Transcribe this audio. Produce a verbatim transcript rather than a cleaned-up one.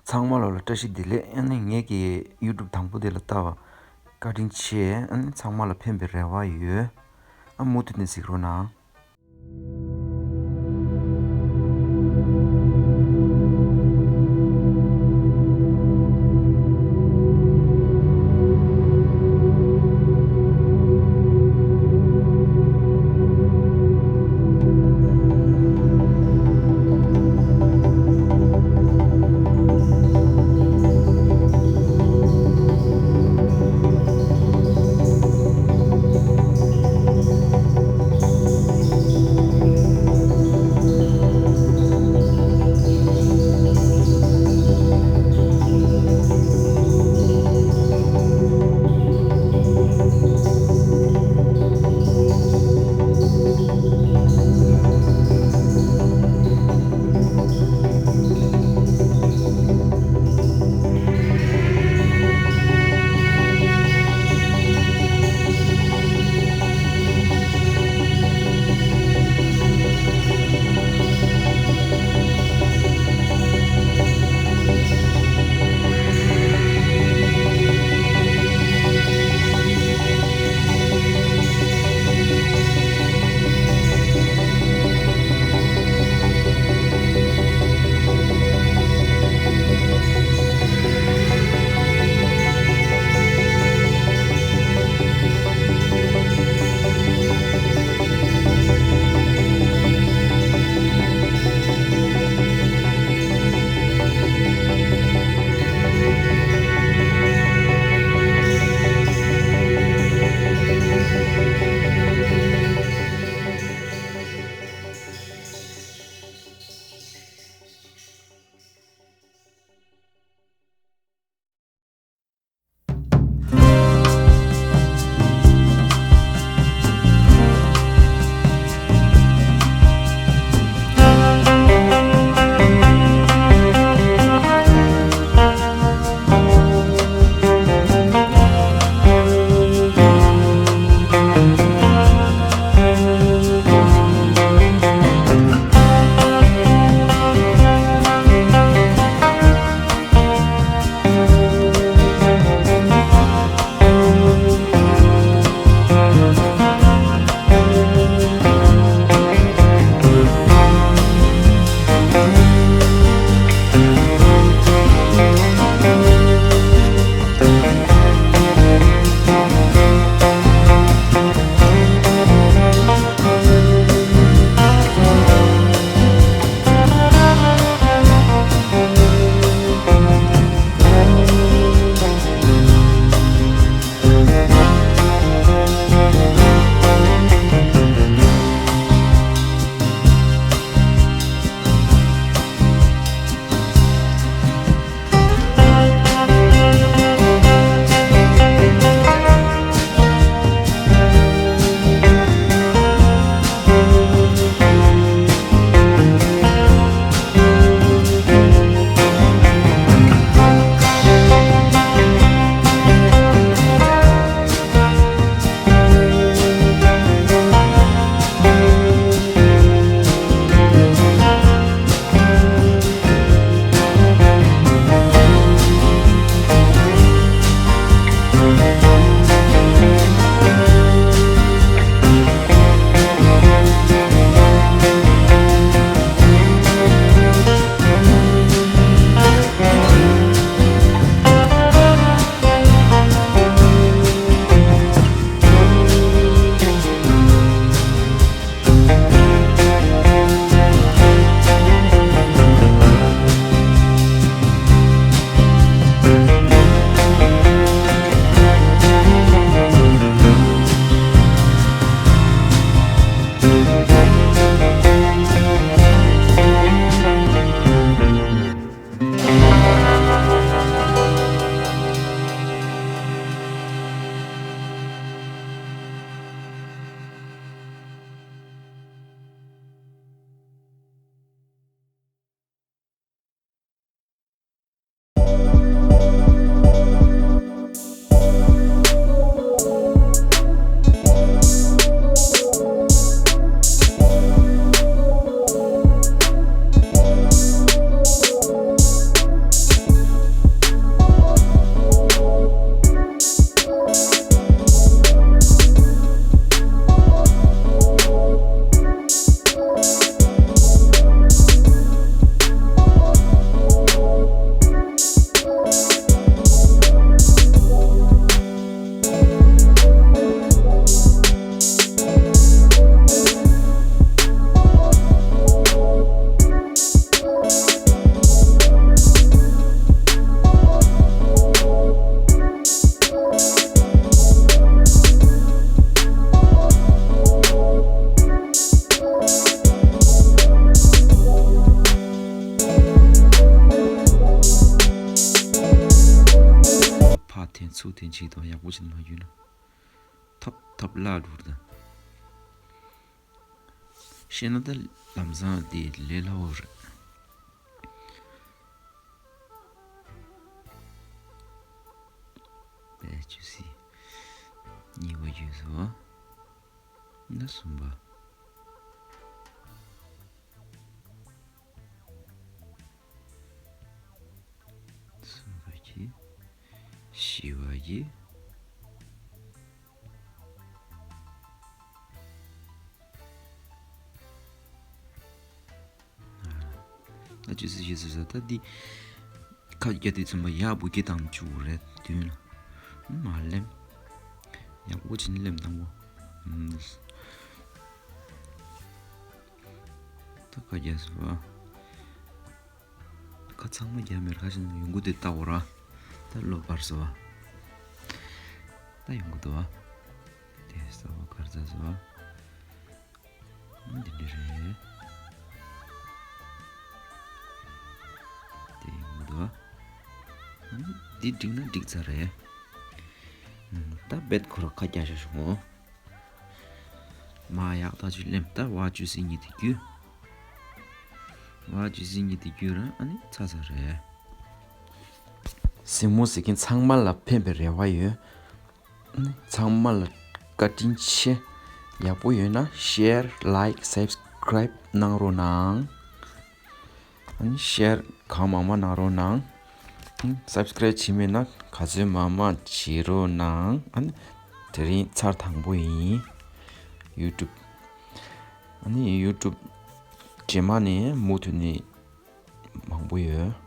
ཚང་མ་ལ་ལ་བཀྲ་ཤིས་བདེ་ལེགས། ཨ་ནི་ངེད་ཀྱི་ཡུ་ཊུབ་དང་པོ་དེ་ལ་ལྟ་བ་བཀའ་དྲིན་ཆེ། ཨ་ནི་ཚང་མ་ལ་ཕན་པའི་རེ་བ་ཡོད། ཨ་མུ་མཐུད་ནས་གཟིགས་རོགས་གནང་། ཚུགས་དེ་ཆེད་དུ་ཡག་པོ་བྱེད་མ་རྒྱུ་ན། ཐབ་ཐབ་བརླག་འགྲོ་ད། ཤེས་ན་ད་ལམ་སང་དེ་ལས་སླ་བོ་རེད། པས་བཅུ་སི་གཉིས་པ་བརྗོད་སོ། ན་གསུམ་པ། གསུམ་པ་གི་བཞི་པ་གི། ད་ཅི་སི་ཞིག་ཟེར་ས་ད་འདི། ཁ་རྒྱ་དེ་ཚུན་པ་ཡག་པོ་སྐྱེ་བཏང་བཅུག་རེད་དུས་ན། མ་ལེམ། ཡག་པོ་ཅིག་ལེམ་དང་པོ། ད་ཁ་རྒྱ་ཟེར་བ། ཁ་ཚང་མ་རྒྱ་མེར་ཁ་ཞིག་ཡོང་གི་དེ་ལྟ་བོ་ར། ད་ལོ་བར་ཟེར་བ། ད་ཡོང་གི་འདུག་བ། དེ་ཟེར་བ་གར་ཟ་ཟེར་བ། འདི་འདྲ་རེད། དེ་མི་འདུག་ཨ། འདི་འགྲིག་ན་འགྲིག་ཚར་རེད། ད་རྦད་ཁོ་ར་ཁ་རྒྱག་ཤ་བྱུང་ངོ་། མ་ཡག་ཐག་ཆོད་ལེམ། ད་བ་བཅུ་སི་གཉིས་དེ་རྒྱུ། བ་བཅུ་སི་གཉིས་དེ་རྒྱུ་ར་ཨ་ནི་ཚ་ཚ་རེད། གཟིགས་མོ་གཟིགས་མཁན་ཚང་མ་ལ་ཕན་པའི་རེ་བ་ཡོད། ཚང་མ་ལ་བཀའ་དྲིན་ཆེ། ཡག་པོ་ཡོད་ན་ཤེར་ལའིཀ་སབ་སི་ཀ་རབ་གནང་རོགས་གནང་། ཨ་ནི་ཤེར་གང་མང་མང་གནང་རོགས་གནང་། སབ་སི་ཀ་རབ་བྱས་མེད་ན་ག་ཚོད་མང་མང་བྱེད་རོགས་གནང་། ཨ་ནི་དེ་རིང་ཚར་དང་པོ་ཡིན། ཡུ་ཊུབ། ཨ་ནི་ཡུ་ཊུབ་རྗེས་མ་ནས་མུ་མཐུད་ནས་མང་པོ་ཡོད།